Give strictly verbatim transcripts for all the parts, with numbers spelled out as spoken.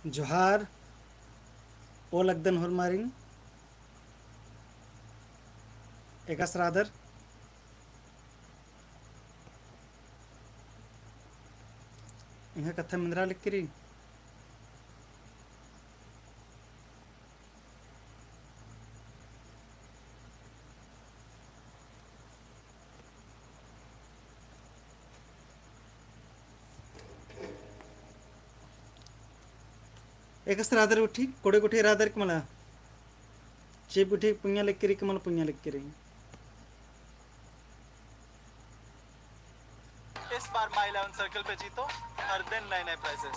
जोहार, ओ लगदन होरमारिन, एकासे रअदर, एंग्है कत्था मेंदरा लगी रई। एकासे रअदर गुट्ठी, कोड़े गुट्ठी रअदर कि मला, चेंप गुट्ठी पुंगिया लगी रई कि मला पुंगिया लगी रई। इस बार My Eleven Circle पे जीतो, हर दिन नए नए prizes।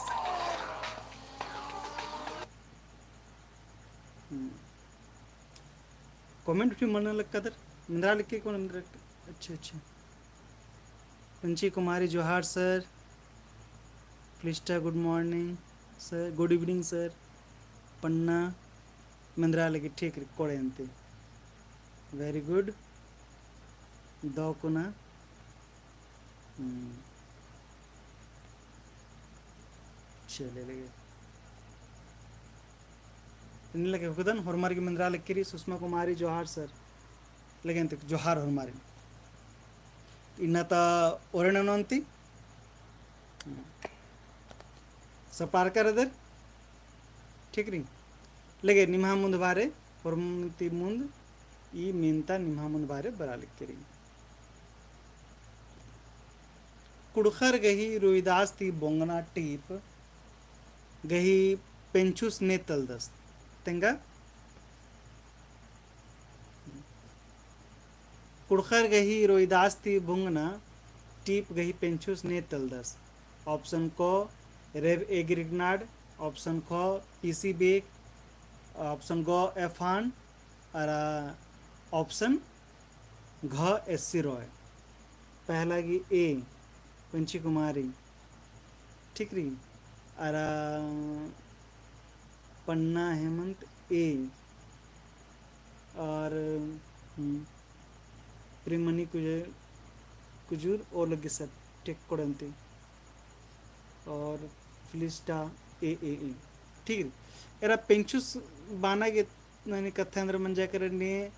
हम्म। Comment भी मना लग कदर, मेंदरा लगी रई कि मला मेंदरा लगी रई। अच्छा, अच्छा। पंची कुमारी जोहार sir, फिलिस्टा good morning sir, good evening sir, पन्ना मेंदरा लगी, ठीक रई, कोड़े अन्ती, very good, दौ कुना। हम्म। चले लगे। इन्ने लगे हुकदन, होरमर गे मेंदरा लगी रई, सुषमा कुमारी जोहार sir। लगे अन्ती जोहार होरमारिन। इन्ना ता ओरे ननोन ती। सपार कर दर। ठीक रई। लगे निम्हा मुन्द बारे, होरमर ती मुन्द, ई मेन्ता निम्हा मुन्द बारे बरआ लगी रई। कुँड़ुख़र गही रोहिदास ती बोंगना टीप गही पेंछुस ने तलदस। तेंगा? कुँड़ुख़र गही रोहिदास ती बोंगना टीप गही पेंछुस ने तलदस। Option क, रेब ए ग्रिगनाड, option ख, पीसी बेक, option ग, एफान, अरा option घ, एससी रॉय। पहला गही ए, पंची कुमारी। ठीक रई। अरा पन्ना हेमंत ए। और, हम्म, प्रेमनी कुजूर, कुजूर और लगी सब ठीक कोड़े अन्ती। और फिलिस्टा ए, ए, ए। ठीक रई। एरा पेंछुस बाना गे ननी कत्था एन्दरा मंजा केरा ने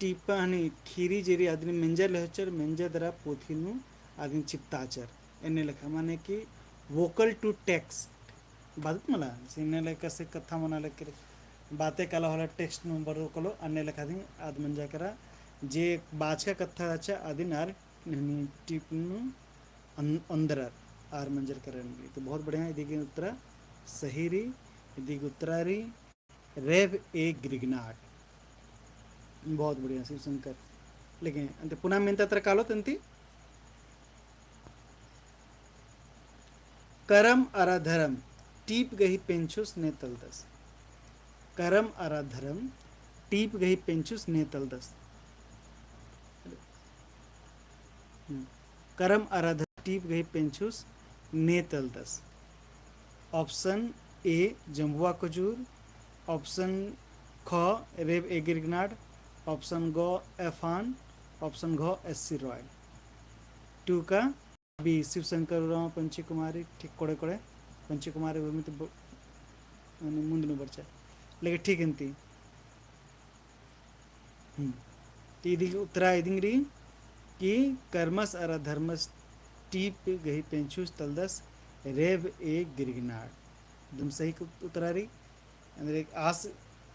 टीपा हनी खीरी जे रई अदिन मेंजा लेहचर, मेंजा दरा पोथी नू अदिन चिपताचर। एन्ने लेखा माने कि vocal to text। बादत मला, इन्ने लेखा से कत्था मना लेकर बाते काला होला text नू बरओ कालो, अन्ने लेखा दिम आद मंजा केरा, जे बाचका कत्था रहचा, अदिन आर हनी टीप नू अन-, अंदर आर, आर मंजर केरा रई। तो बहुत बढ़िया, इदी गे उत्तरा सही रई, इदी गे उत्तरा रई, रेब ए ग्रिगनाट। बहुत बढ़िया शिव शंकर। लेकिन अन्ते पुना मेन्ता तरा कालोत अन्ती। करम अरा धरम टीप गही पेंछुस ने तलदस। करम अरा धरम टीप गही पेंछुस ने तलदस। हम्म। करम अरा धरम टीप गही पेंछुस ने तलदस। Option A जम्बुआ कुजूर, option ख रेब ए ग्रिगनाड, option ग एफान, option घ एससी रॉय। टूका बी शिव शंकर उराँव, पंची कुमारी, ठीक कोड़े कोड़े, पंची कुमारी भूमि तो ब-, माने मुन्द नू बरचा। लेकिन ठीक अन्ती। हम्म। तो इदी उत्तरा इदिंग रई कि करमस अरा धर्मस टीप गही पेंछुस तलदस रेब ए गिरगनाड़। एकदम सही उत्तरा रई। एन्देर आस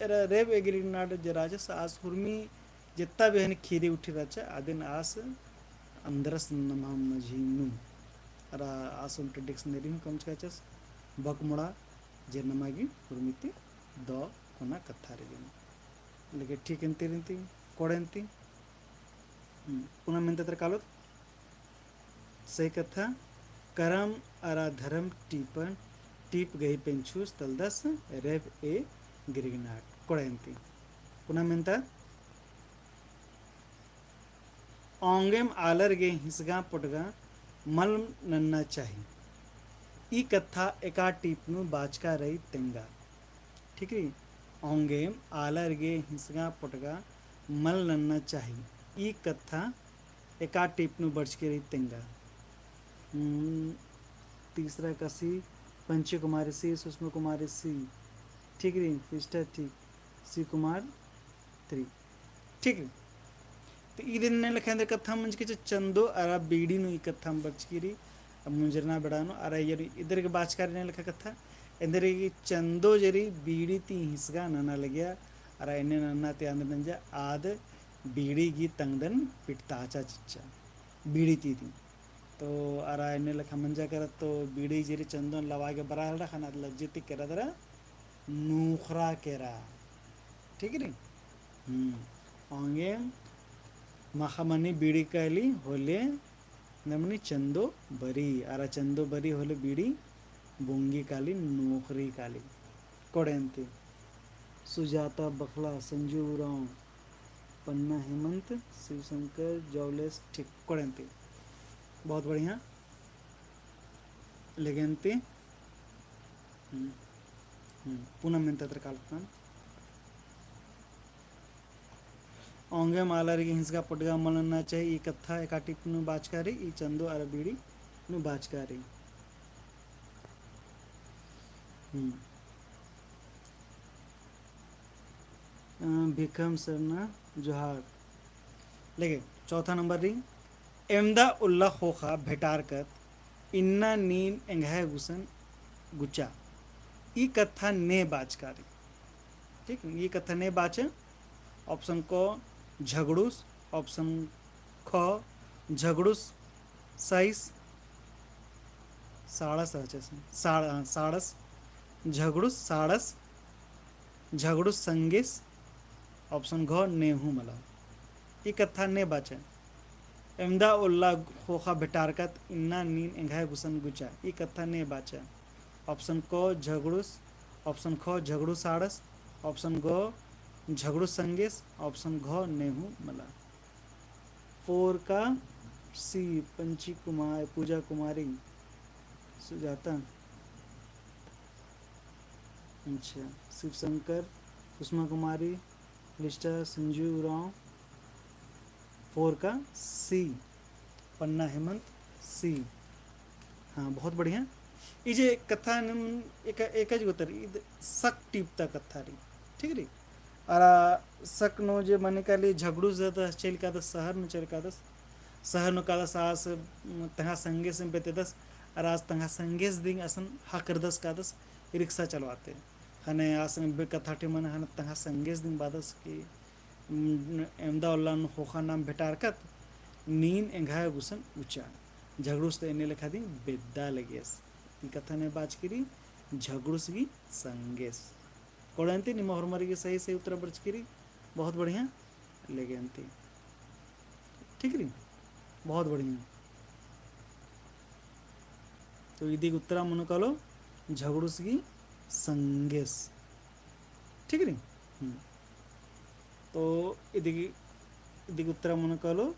एरा रेब ए गिरगनाड़ जे राजस आस हुरमी जेत्ता भी हनी खीरी उठी रहचा, अदिन आस अन्दरस नम्हा मझी नू। अरा आस ओन्टे dictionary हूँ कमचकाचस, बकमुड़ा जे नमा गे हुरमी ती दौ कोना कत्था रई। लेकिन ठीक अन्ती रई, कोड़े अन्ती। हम्म, पुना मेन्ता तरा कालोत। सही कत्था, करम अरा धरम टीपन, टीप गही पेंछुस तलदस रेब ए गिरगनाड़। कोड़े अन्ती। पुना मेन्ता, औंगेम आलर गे हिसगा पोटगा मल नन्ना चाही। ई कत्था एका टीप नू बाचका रई तेंगा। ठीक रई? औंगेम आलर गे हिसगा पोटगा मल नन्ना चाही। ई कत्था एका टीप नू बरचकी रई तेंगा। हम्म, तीसरा कसी पंची कुमारी C, सुषमा कुमारी C, ठीक रई, फिस्टा ठीक, C कुमार three, ठीक रई। तो ईद एन्ने लेखा एन्देर कत्था मंजकी, चंदो अरा बीड़ी नू ई कत्था बरचकी रई, अब मुंजरना बेड़ा नू, अरा एन्देर गे बाचका रई एन्ने लेखा कत्था, एन्देर गे चंदो जे रई बीड़ी ती हिंसगा नना लगिया, अरा एन्ने नन्ना ती आंदर नंजा आद बीड़ी गही तंगदन पिटताचा चिच्चा, बीड़ी ती दिम। तो अरा एन्ने लेखा मंजा केरा तो बीड़ी जे रई चंदोन लवा गे बरआ हेलरा ख़ने आद लज्जे ती केरा दरा नूख़रा केरा। ठीक रई? हम्म। औंगे माख़ा मनी बीड़ी काली होले नमनी चंदो बरी, अरा चंदो बरी होले बीड़ी बोंगी काली, नूख़री काली। कोड़ेन्ती सुजाता बखला, संजू उराँव, पन्ना हेमंत, शिवशंकर, जॉबलेस, ठीक, कोड़ेन्ती। बहुत बढ़िया। लेगेन्ती। हम्म, हम्म, पुना मेन्ता तरा कालतन। औंगे मालर गे हिंसगा पटगा मल नना चाही, ई कत्था एका टिप नू बाचका रई, ई चंदो अरा बीड़ी नू बाचका रई। हम्म। अ, भिखम सरना जोहार। लेगे, चौथा नंबर रई, एवंदा उल्ला ख़ोख़ा भेटारकत, इन्ना नीन एंग्है गुसन गुचा। ई कत्था ने बाचका रई। ठीक, ई कत्था ने बाचे। Option क, झगड़ुस, option ख, झगड़ुस साइस, साड़स रहचा से, साड़-, हाँ, साड़स, झगड़ुस साड़स, झगड़ुस संगेस, option घ, ने हूँ मला। ई कत्था ने बाचे। एवंदा उल्ला ख़ोख़ा भेटारकत, इन्ना नीन एंग्है गुसन गुचा। ई कत्था ने बाचे। Option क, झगड़ुस, option ख, झगड़ुस साड़स, option ग, झगड़ुस संगेस, option घ, ने हूँ मला। Four का C, पंची कुमार, पूजा कुमारी, सुजाता। अच्छा, शिवशंकर, सुषमा कुमारी, लिस्टा, संजू उराँव। Four का C, पन्ना हेमंत C। हाँ, बहुत बढ़िया। ई जे कत्था नम एक, एकज गोतर, ईद सक टिपता कत्था रई, ठीक रई। अरा सक नू जे मने काली झगड़ुस ज़्यादा चइल कादस, शहर नू चइल कादस, शहर नू कादस आस, उम, तंग्है संगेस बेद्ददस, अरा आस तंग्है संगेस दिम असन हकरदस कादस, रिक्सा चलवाते। ख़ने आस बे कत्था टिमन ख़ने तंग्है संगेस दिम बअदस कि, उम, एवंदा उल्ला ख़ोख़ा नाम भेटारकत, नीन एंग्है गुसन गुचा। झगड़ुस तो एन्ने लेखा दिम बेद्दा लगियस। ई कत्था ने बाचकी रई, झगड़ुस गही संगेस। कोड़ेन्ती निम्है होरमर गे सही सही उत्तरा बरचकी रई। बहुत बढ़िया। लेगेन्ती। ठीक रई? बहुत बढ़िया। तो इदी गही उत्तरा मनो कालो झगड़ुस गही संगेस। ठीक रई? हम्म। तो इदी गही, इदी गही उत्तरा मनो कालो,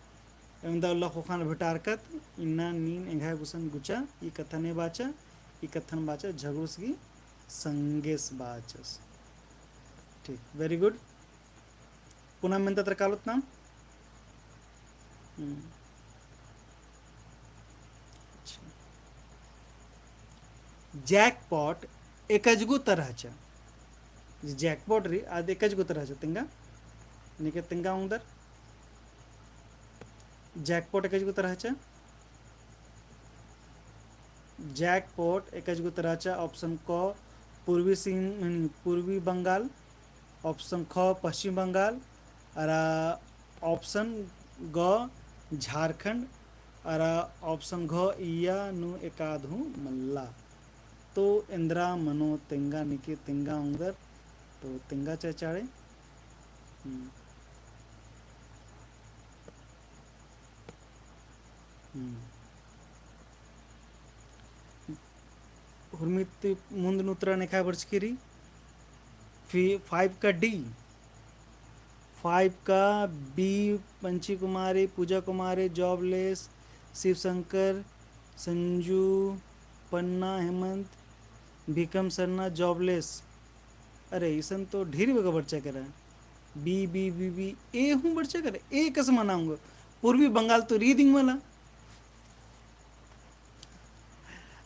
एवंदा उल्ला ख़ोख़ा नाम भेटारकत, इन्ना नीन एंग्है गुसन गुचा, ई कत्था ने बाचा, ई कत्थन बाचा, झगड़ुस गही संगेस बाचस। ठीक, very good। पुना मेन्ता तरा कालोत नाम। हम्म। अच्छा। Jackpot एकजगो तरा रहचा। जे jackpot रई, आद एकजगो तरा रहचा, तेंगा। निके तेंगा उंदर। Jackpot एकजगो तरा रहचा। Jackpot एकजगो तरा रहचा, option क पूर्वी सिंह, माने पूर्वी बंगाल, option ख पश्चिम बंगाल, अरा option ग झारखंड, अरा option घ इय्या नू एकाद हूँ मल्ला। तो एन्दरा मनो तेंगा निके तेंगा उंदर, तो तेंगा चचाड़े। हम्म। हम्म। हुरमित मुन्द नू उत्तरा नेखा बरचकी रई। फि-, five का D, five का B, पंची कुमारी, पूजा कुमारी, jobless, शिवशंकर, संजू, पन्ना, हेमंत, भिकम सरना, jobless। अरे, इसन तो ढेर बग्गे बरचा केरा। B, B, B, B, A हूँ बरचा केरा। A कस मना उंगा। पूर्वी बंगाल तो रई दिम मला।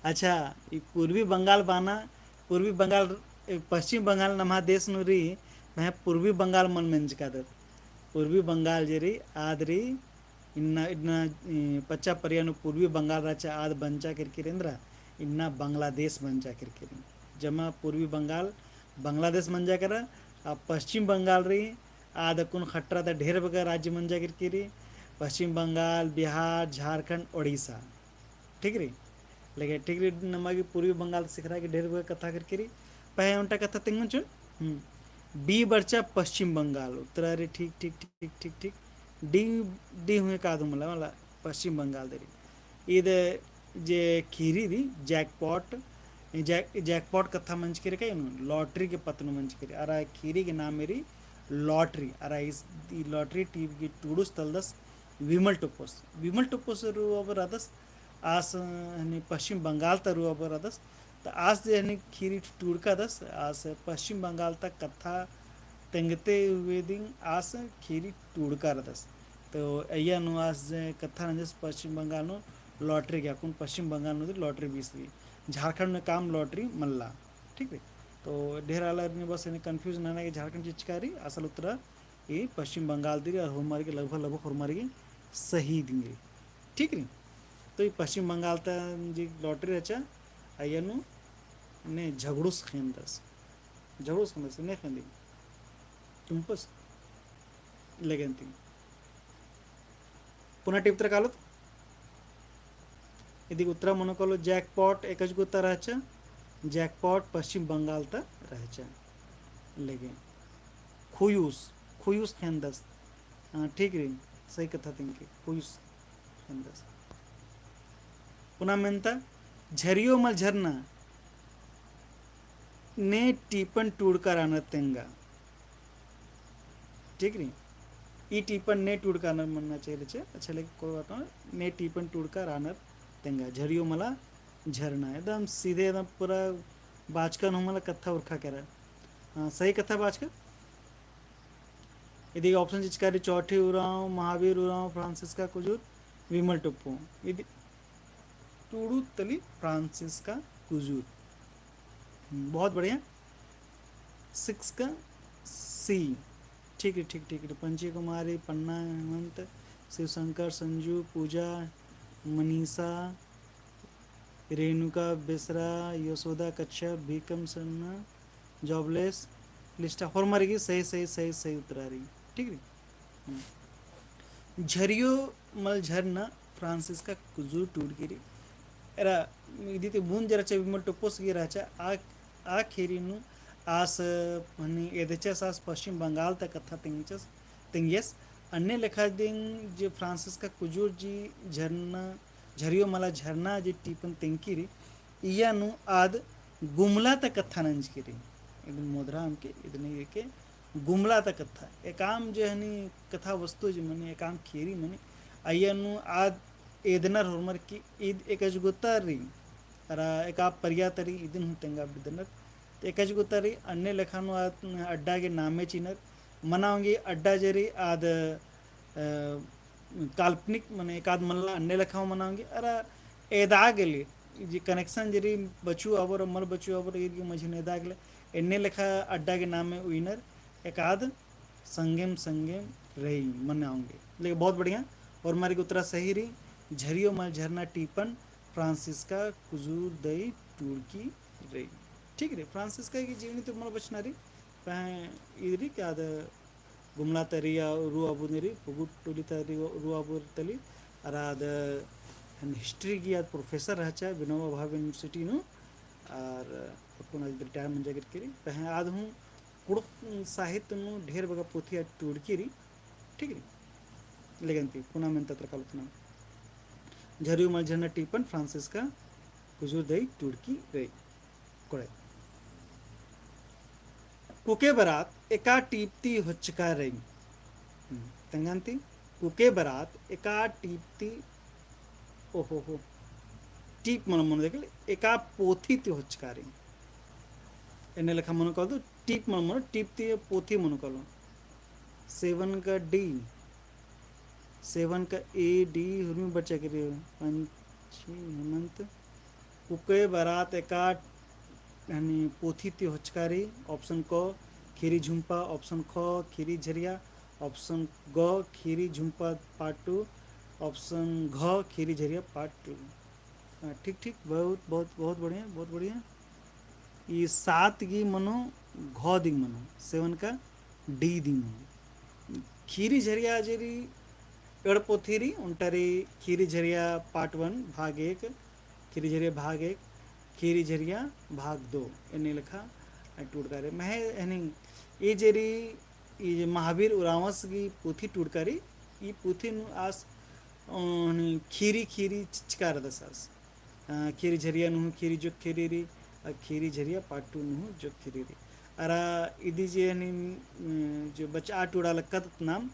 अच्छा, ई पूर्वी बंगाल बाना, पूर्वी बंगाल, ए, पश्चिम बंगाल नम्है देश नू रई, मैं पूर्वी बंगाल मल मेंजकादत। पूर्वी बंगाल जे रई, आद रई, इन्ना, इन्ना, ए, पच्चा परिया नू पूर्वी बंगाल रहचा, आद बंचा केरकी रई एन्दरा, इन्ना बांग्लादेश बंचा केरकी रई। जमा पूर्वी बंगाल बांग्लादेश मंजा केरा, आ पश्चिम बंगाल रई, आद अक्कुन खट्टरा ता ढेर बग्गे राज्य मंजा केरकी रई, पश्चिम बंगाल, बिहार, झारखंड, ओडिशा। ठीक रई? लेकिन ठीक रई, नमा गे पूर्वी बंगाल ता सिखरआ गे ढेर बग्गे कत्था केरकी रई। पहें ओन्टा कत्था तेंगोन चिओन। हम्म। B बरचा पश्चिम बंगाल, उत्तरा रई, ठीक, ठीक, ठीक, ठीक, ठीक। D, D हूँ एकादो मला, मला पश्चिम बंगाल दे रई। ईद जे खीरी रई, jackpot, जै-, jackpot कत्था मंजकी रई का, इन्नु lottery के पत्त नू मंजकी रई। अरा खीरी के नामे रई lottery। अरा इस, ई lottery टीप गे टूड़ुस तलदस विमल टोप्पोस। विमल टोप्पोस रऊ अबर रअदस, आस हनी पश्चिम बंगाल ता रऊ अबर रअदस। त आस जे हनी खीरी टूड़कादस, आस पश्चिम बंगाल ता कत्था तेंगते हुए दिम आस खीरी टूड़का रअदस। तो अइय्या नू आस जे कत्था नंजस पश्चिम बंगाल नू lottery गे, अक्कुन पश्चिम बंगाल नू दी lottery बीस रई। झारखंड नू काम lottery मल्ला। ठीक रई? तो ढेर आलर ने बस एन्ने confuse नना गे झारखंड चिचका रई, असल उत्तरा ई पश्चिम बंगाल ती रई, और होरमार गे लगभग, लगभग होरमार गे सही दिम रई। ठीक रई? तो ई पश्चिम बंगाल ता जे lottery रहचा, अइय्या नू ने झगड़ुस खेंदस। झगड़ुस खेंदस, ने खेंदी। तुम्पस लेगेन ती। पुना टीप तरा कालोत। इदी उत्तरा मनो कालो jackpot एकच गुत्ता रहचा, jackpot पश्चिम बंगाल ता रहचा। लेगे खुयूस, खुयूस खेंदस। हाँ, ठीक रई, सही कत्था तेंगकी, खुयूस खेंदस। पुना मेन्ता, झरियो मल झरना ने टीपन टूड़का रअनर तेंगा। ठीक रई? ई टीपन ने टूड़का रअनर मन्ना चाहिए रहचा, अच्छा, लेकिन कोई बात नहीं, ने टीपन टूड़का रअनर तेंगा। झरियो मला झरना, एकदम सीधे, एकदम पूरा बाचकन हूँ मला कत्था उरखा केरा। हाँ, सही कत्था बाचका। इदी option चिचका रई चौठी उराँव, महावीर उराँव, फ्रांसिस्का कुजूर, विमल टोप्पो। इदी टूड़ू तली फ्रांसिस्का कुजूर। हम्म, बहुत बढ़िया। Six का C। ठीक है, ठीक, ठीक है। पंची कुमारी, पन्ना हेमंत, शिवशंकर, संजू, पूजा, मनीषा, रेणुका बेसरा, यशोदा कच्छप, भीकम सरना, jobless, लिस्टा होरमर गे सही, सही, सही, सही उत्तरा रई। ठीक रई? हम्म। झरियो मल झरना फ्रांसिस्का कुजूर टूड़की रई। एरा, इदी ती बून जे रहचा विमल टोप्पोस गे रहचा, आ, आ खेरी नू आस, मने एदचस आस पश्चिम बंगाल ता कत्था तेंगचस, तेंगियस। अन्ने लेखा दिम जे फ्रांसिस्का कुजूर जी झरना, झरियो मला झरना जे टीपन तेंगकी रई, इया नू आद गुमला ता कत्था नंजकी रई। इदन मोदरा अमके, इदन एके गुमला ता कत्था। एकाम जे हनी कत्था वस्तु जे मनी, एकाम खेरी मनी, अइया नू आद एदनर होरमर की ईद एकजुगुता रई। अरा एका परिया तरी इदिन हूँ तेंगा बिदनर। तो एकजुगुता रई, अन्ने लेखा नू आद अड्डा गे नामे चिनर। मना ओंगी अड्डा जे रई आद, अ, काल्पनिक मने एकाद मल्ला अन्ने लेखा मना ओंगी। अरा एदा गेले, जे connection जे रई बचु अबर, मल बचु अबर, ईर गे मझी नू एदा गेले, एन्ने लेखा अड्डा गे नामे उइनर एकाद संगेम संगेम रई मना ओंगी। लेकिन बहुत बढ़िया, होरमर गे उत्तरा सही रई, झरियो मल झरना टीपन फ्रांसिस्का कुजूर दई टूड़की रई। ठीक रई, फ्रांसिस्का की जीवनी तो मल बचना रई, पहें ईद रई का आद गुमला तरिया रऊ अबुन रई, पुगुट टोली तरी रऊ अबुन तली, अरा आद हिस्ट्री गे आद professor रहचा विनोबा भावे university नू, अरा अक्कुन आद retire मंजा केरकी रई, पहें आद हूँ कुँड़ुख़ साहित्य नू ढेर बग्गे पोथी आद टूड़की रई, ठीक रई। लेकिन ती पुना मेन्ता तरा कालोत ना। झरियो मल झरना टीपन फ्रांसिस्का कुजूर दई टूड़की रई। कोड़े। कुके बरात एका टीप ती होचका रई। हम्म, तेंगन ती कुके बरात एका टीप ती, ओहो हो, टीप मल मनो देखले, एका पोथी ती होचका रई। एन्ने लेखा मनो कालो तो टीप मल मनो, टीप ती पोथी मनो कालो। Seven का D, seven का A, D, हुरमी बच्चा के रई, पंची, हेमंत, कुके बरात एका हनी पोथी ती होचकारी। Option क खीरी झुम्पा, option ख खीरी झरिया, option ग खीरी झुम्पा part two, option घ खीरी झरिया part two। हाँ, ठीक, ठीक, बहुत, बहुत, बहुत बढ़िया, बहुत बढ़िया। ई सात गी मनो, घ दिंग मनो, seven का D दिंग मनो। खीरी झरिया जे रई एड़ पोथी रई, ओन्टा रई खीरी झरिया part one, भाग एक, खीरी झरिया भाग एक, खीरी झरिया भाग दो, एन्ने लेखा टूड़का रई। महे हनी, ई जे रई, ई जे महावीर उराँवस गी पोथी टूड़का रई, ई पोथी नू आस, अ, हनी, खीरी, खीरी चिचका रअदस आस। अ, खीरी झरिया नू हूँ खीरी जोक खीरी रई, अ, खीरी झरिया part two नू हूँ जोक खीरी रई। अरा इदी जे हनी, अ, जो बचआ टूड़ा लक्कदत नाम,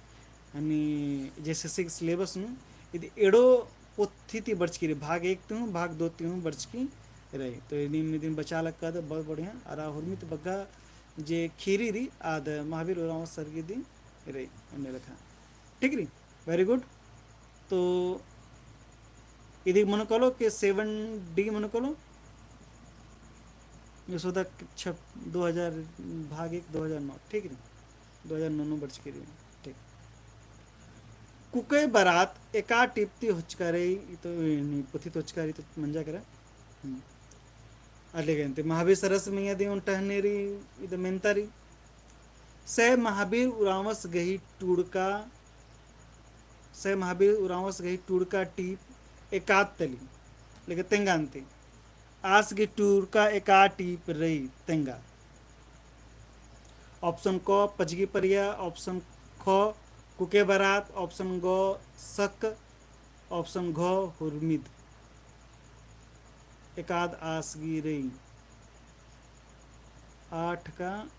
हनी JSSC गी syllabus नू, इदी एड़ो पोथी ती बरचकी रई, भाग एक ती हूँ, भाग दो ती हूँ बरचकी रई। तो इदी, इदी बचआ लक्कदत बहुत बढ़िया। अरा हुरमी ती बग्गे जे खीरी रई, आद महावीर उराँव सर गी दिम रई, एन्ने लेखा। ठीक रई? Very good। तो इदी मनो कालो के seven D मनो कालो। यशोदा कच्छप दो हजार, भाग एक, दो हजार नौ, ठीक रई? दो हजार नौ नू बरचकी रई, ठीक। कुके बरात एका टीप ती होचकारी, ई तो, ई पोथी ती होचकारी तो मंजा केरा। हम्म। अले गए ते महावीर सरस मइय्याँ दिम ओन्टा हनी रई, इद मेन्ता रई। सै महावीर उराँवस गही टूड़का, सै महावीर उराँवस गही टूड़का टीप एकाद तली। लेकिन तेंगा अन्ती। आस गही टूड़का एका टीप रई तेंगा। Option क पचगी परिया, option ख कुके बरात, option ग सक, option घ हुरमिद। एकाद आस गही रई। आठ का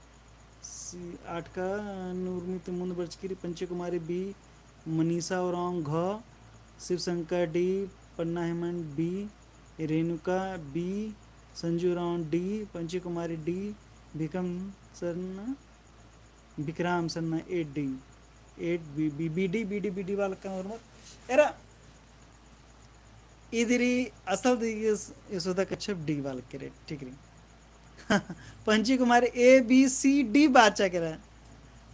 सी, आठ का नू हुरमी ती मुन्द बरचकी रई पंची कुमारी B, मनीषा उराँव घ, शिव शंकर D, पन्ना हेमंत B, रेणुका B, संजू उराँव D, पंची कुमारी D, भिकम सरना, विक्राम सरना, eight D, eight B, B, B D, B D, B D वाला का और मत। एरा, इदी रई असल दी यशोदा कच्छप D वाला केरा, ठीक रई। पंची कुमारी A, B, C, D बाचा केरा।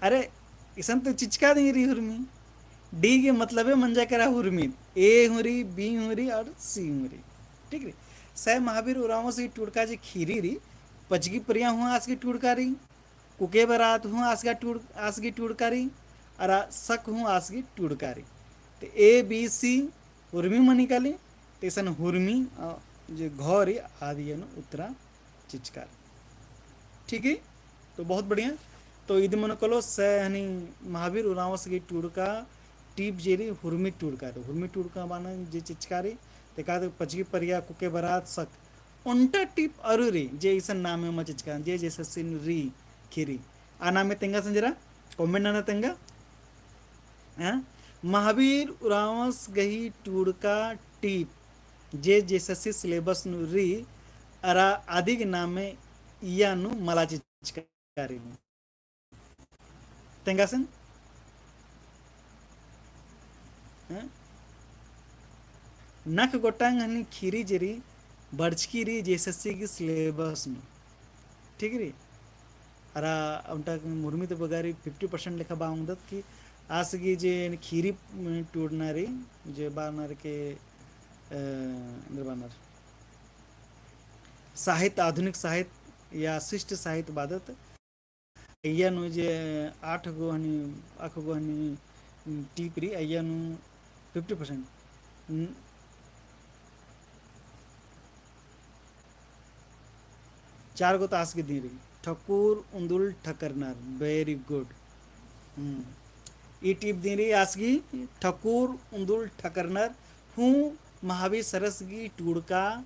अरे, इसन तो चिचका दिम रई हुरमी। D के मतलबे मंजा केरा हुरमी। A हूँ रई, B हूँ रई और C हूँ रई। ठीक रई। सै महावीर उराँवस गही टूड़का जे खीरी रई, पचगी परिया हूँ आस गही टूड़का रई। कुके बरात हूँ आस गही टूड़-, आस गही टूड़का रई, अरा सक हूँ आस गही टूड़का रई। ते A, B, C हुरमी मनी काली, ते इसन हुरमी, अ, जे घ रई आद इय्या नू उत्तरा चिचका रई। ठीक है, तो बहुत बढ़िया। तो इदी मनो कालो सै हनी महावीर उराँवस गही टूड़का टीप जे रई हुरमी टूड़का रई, हुरमी टूड़का बाना जे चिचका रई, ते का तो पचगी परिया कुके बरात सक ओन्टा टीप अरू रई, जे इसन नामे मा चिचका, जे JSSC नू रई खीरी। आ नामे तेंगा संजरा, comment नना तेंगा। हाँ? महावीर उराँवस गही टूड़का टीप, जे JSSC syllabus नू रई, अरा आदिग नामे इय्या नू मला चिचका रई। तेंगासन? हैं? नख गोटांग हनी खीरी जे रई, बरचकी रई JSSC गही syllabus नू। ठीक रई? अरा ओन्टा हुरमी ती बग्गे रई fifty percent लेखा बआ ओंगदत कि आस गही जे खीरी, उम, टूड़ना रई, जे बानर के, अ, एन्देर बानर। साहित्य, आधुनिक साहित्य या शिष्ट साहित्य बअदत, अइय्या नू जे आठ गो हनी, आख गो हनी, उम, टीप रई, अइय्या नू fifty percent। उम, चार गो तो आस गही दिम रई। ठकुर उन्दुल ठकरनर, very good। हम्म। ई टीप दिम रई आस गही ठकुर उन्दुल ठकरनर हूँ महावीर सरस गही टूड़का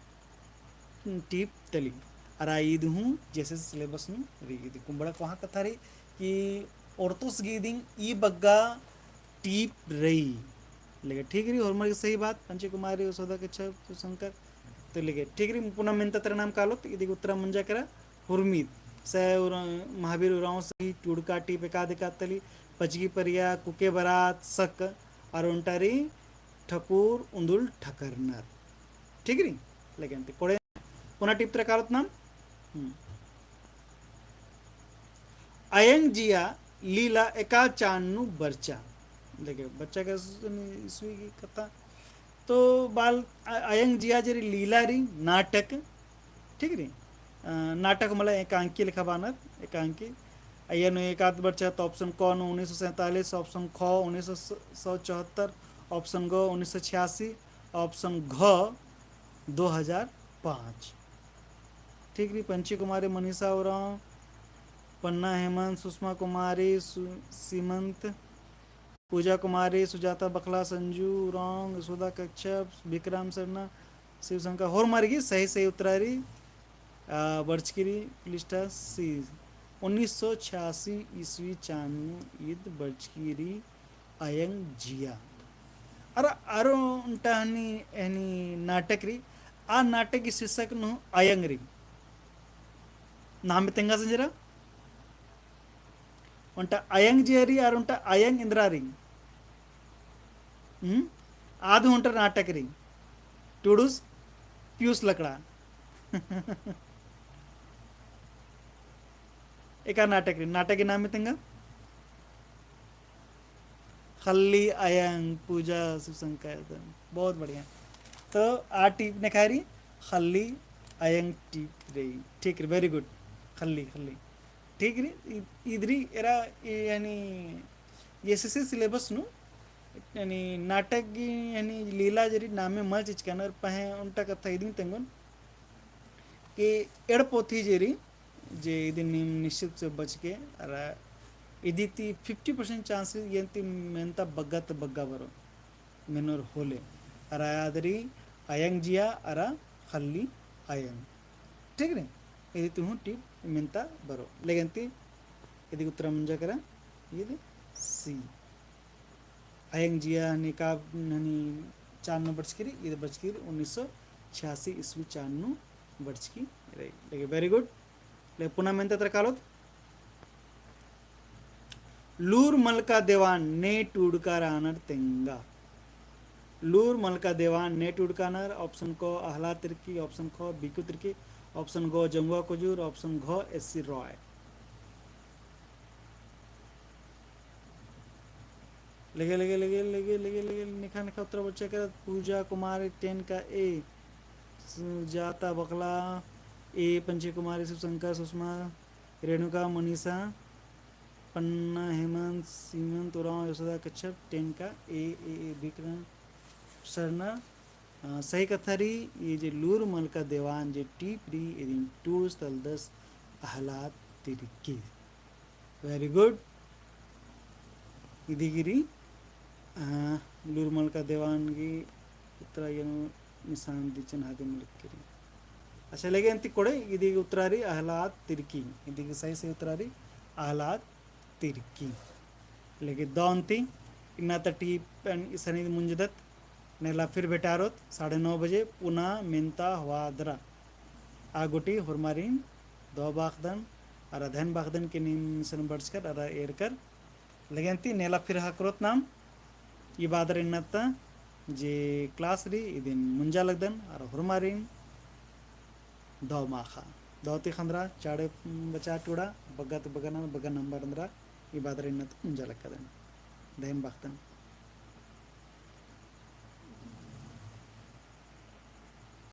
टीप तली। अरा ईद हूँ JSSC syllabus नू रई। ईद कुम्बड़ा कोहाँ कत्था रई कि ओरतोस गही दिम ई बग्गे टीप रई। लेकिन ठीक रई, होरमर गही सही बात, पंची कुमारी, यशोदा कच्छप, शिव शंकर। तो लेकिन ठीक रई, पुना मेन्ता तरा नाम कालोत, इदी उत्तरा मंजा केरा हुरमिद। सै उरा-, महावीर उराँवस गही टूड़का टीप एकाद एकाद तली, पचगी परिया, कुके बरात, सक, अरा ओन्टा रई ठकुर उन्दुल ठकरनर। ठीक रई? लेकिन ते कोड़े पुना टीप तरा कालोत नाम। हम्म। अयंग जिया लीला एका चान नू बरचा। देखे, बरचा का ईस्वी की कत्था। तो बाल अ-, अयंग जिया जे रई लीला रई नाटक, ठीक रई? अ, नाटक मला एकांकी लेखा बानर, एकांकी। अइय्या नू एकात बरचा तो option क नू उन्नीस सौ सैंतालीस, option ख उन्नीस सौ चौहत्तर, option ग उन्नीस सौ छियासी, option घ दो हजार पाँच। ठीक रई, पंची कुमारी, मनीषा उराँव, पन्ना हेमंत, सुषमा कुमारी, सु-, सीमंत, पूजा कुमारी, सुजाता बखला, संजू उराँव, यशोदा कच्छप, विक्रम सरना, शिव शंकर, होरमारिन सही, सही उत्तरा रई, आ, बरचकी रई, पुलिस्टा सी, उन्नीस सौ छियासी ईस्वी चान नू ईद बरचकी रई अयंग जिया। अरा, अरा ओन्टा हनी, हनी नाटक रई, आ नाटक गही शीर्षक नू अयंग रई। नामे तेंगा संजरा? ओन्टा अयंग जिया रई, अरा ओन्टा अयंग एन्दरा रई। हम्म? आद हूँ ओन्टा नाटक रई। टुडुस पियुस लकड़ा। एका नाटक रई, नाटक गही नामे तेंगा? खल्ली अयंग, पूजा शिवशंकर, एकदम बहुत बढ़िया। तो आ टीप नेखा रई, खल्ली अयंग टीप रई। ठीक रई, very good। खल्ली, खल्ली। ठीक रई, इ-, ईद रई एरा, ए, यानी एसएससी syllabus नू, यानी नाटक गही, यानी लीला जे रई नामे मल चिचका नर, पहें ओन्टा कत्था इदिन तेंगोन, कि एड़ पोथी जे रई, जे इदिन नीम निश्चित से बचके, अरा इदी ती fifty percent chance रई, एन ती मेन्ता बग्गा ता बग्गा बरो। मेनोर होले। अरा आद रई अयंग जिया अरा खल्ली अयंग। ठीक रई? इदी ती हूँ टीप मेन्ता बरो। लेकिन ती इदी उत्तरा मुंजा केरा, ईद सी। अयंग जिया हनी का हनी चान नू बरचकी रई, ईद बरचकी रई उन्नीस सौ छियासी ईस्वी चान नू बरचकी रई। लेकिन very good। ले पुना मेन्ता तरा कालोत। लूर मलका देवान ने टूड़का रअनर तेंगा। लूर मलका देवान ने टूड़का रअनर, option क अहलाद तिर्की, option ख बीकू तिर्की, option ग जंगुआ कुजूर, option घ एससी रॉय। लगे, लगे, लगे, नेखा, नेखा उत्तरा बरचा केरा। पूजा कुमारी टेन का ए, सुजाता बकला ए, पंची कुमारी, शिवशंकर, सुषमा, रेणुका, मनीषा, पन्ना, हेमंत, सीमंत उराँव, यशोदा कच्छप, टेन का ए, ए, ए, विक्रम सरना। अ, सही कत्था रई, ई जे लूर मलका देवान जे टीप रई, इदिन टूड़ुस तलदस अहलाद तिर्की। Very good। इदी गही रई, अ, लूर मलका देवान गही उत्तरा एन निसान दिचन हादिम लिखकी रई। अच्छा, लेकिन ती कोड़े, इदी गही उत्तरा रई अहलाद तिर्की। इदी गही सही, सही उत्तरा रई अहलाद तिर्की। लेकिन दौन ती इन्ना ता टीप एन इसन ईद मुंजदत। नेला फिर भेटारोत साढ़े नौ बजे पुना मेन्ता होआ दरा। आ गूटी होरमारिन दव बाखदन, अरा धैन बाखदन कि नीम इसन बरचकर अरा एरकर। लेकिन ती नेला फिर हकरोत नाम, ई बादर इन्ना ता जे class रई इदिन मुंजा लगदन, अरा होरमारिन दव माखा। दव ती खंदरा, चाड़े बचा टूड़ा, बग्गा ती बग्गा नम-, बग्गा नंबर एन्दरा, ई बादर इन्ना ता मुंजा लगदन। धैन बाखदन।